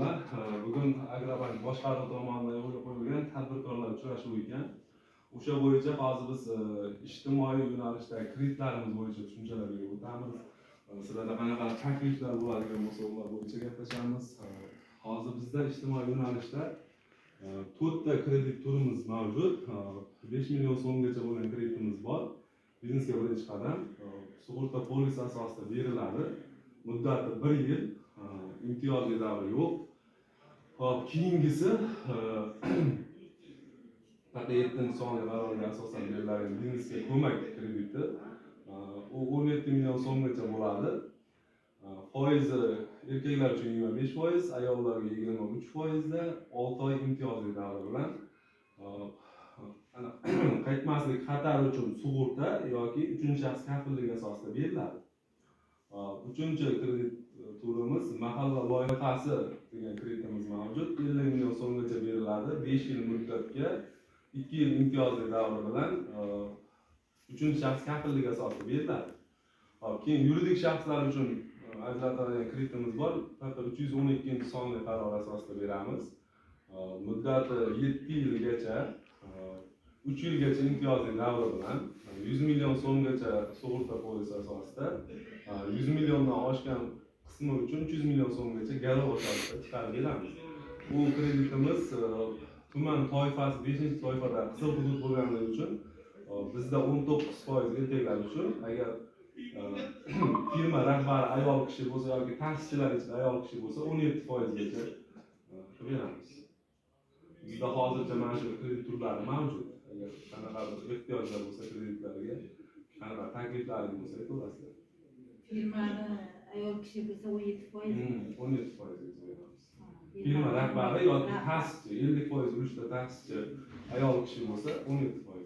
Tadbirkorlar. Bugun Agrobank boshqaruvi tomonidan yo'lga qo'yilgan tadbirkorlar uchrashuvi ekan. O'sha bo'yicha hozir biz ijtimoiy yo'nalishdagi kreditlarimiz bo'yicha tushunchalar berib o'tamiz. Sizlarda qanaqa takliflar bo'ladigan bo'lsa, ular bo'yicha gaplashamiz. Hozir bizda ijtimoiy yo'nalishda to'rtta kredit turimiz mavjud. 5 million so'mgacha bo'lgan kreditimiz bor. Biznesga birinchi qadam. Sug'urta polisi asosida beriladi. Muddati 1 yil, imtiyozli davri yo'q. Hop, keyingisi faqat 7 sonli qarorga asosan beriladigan biznesga ko'mak krediti. U 17 million so'mgacha bo'ladi. Foizi erkaklar uchun 25%, ayollarga 23%da 6 oy imtiyozli davri bilan ana, qaytmaslik xatari uchun sug'urta yoki uchinchi shaxs kafilligi asosida beriladi. Uchinchi kredit turimiz mahalla loyihasi degan kreditimiz mavjud. 50 million so'mgacha beriladi, 5 yil muddatga, 2 yil imtiyozli davri bilan uchinchi shaxs kafilligi asosida beriladi. Hop, keyin yuridik shaxslar uchun ajratiladigan kreditimiz bor. Faqat 312 sonli qaror asosida beramiz. Muddati 7 yilgacha, 3 yilgacha imtiyozli davri bilan 100 million so'mgacha sug'urta polisi asosida, 100 milliondan oshgan qismi uchun 300 million so'mgacha garov asosida chiqarib beramiz. Bu kreditimiz tuman toifasi 5 toifada qizil hudud bo'lganligi uchun bizda 19% erkaklar uchun, agar firma rahbari ayol kishi bo'lsa yoki ta'sischilar ichida ayol kishi bo'lsa, 17 foizgacha qilib beramiz. Bizda hozircha mana shu kredit turlari mavjud. Agar qanaqadir ehtiyojlar bo'lsa kreditlarga, qanaqa takliflaring bo'lsa, aytaverasizlar. Firmani ayol kishi bo'lsa, 17%. 17 foizgacha beramiz. Firma rahbari yoki ta'sischi, 50% ulushda ta'sischi ayol kishi bo'lsa, 17%.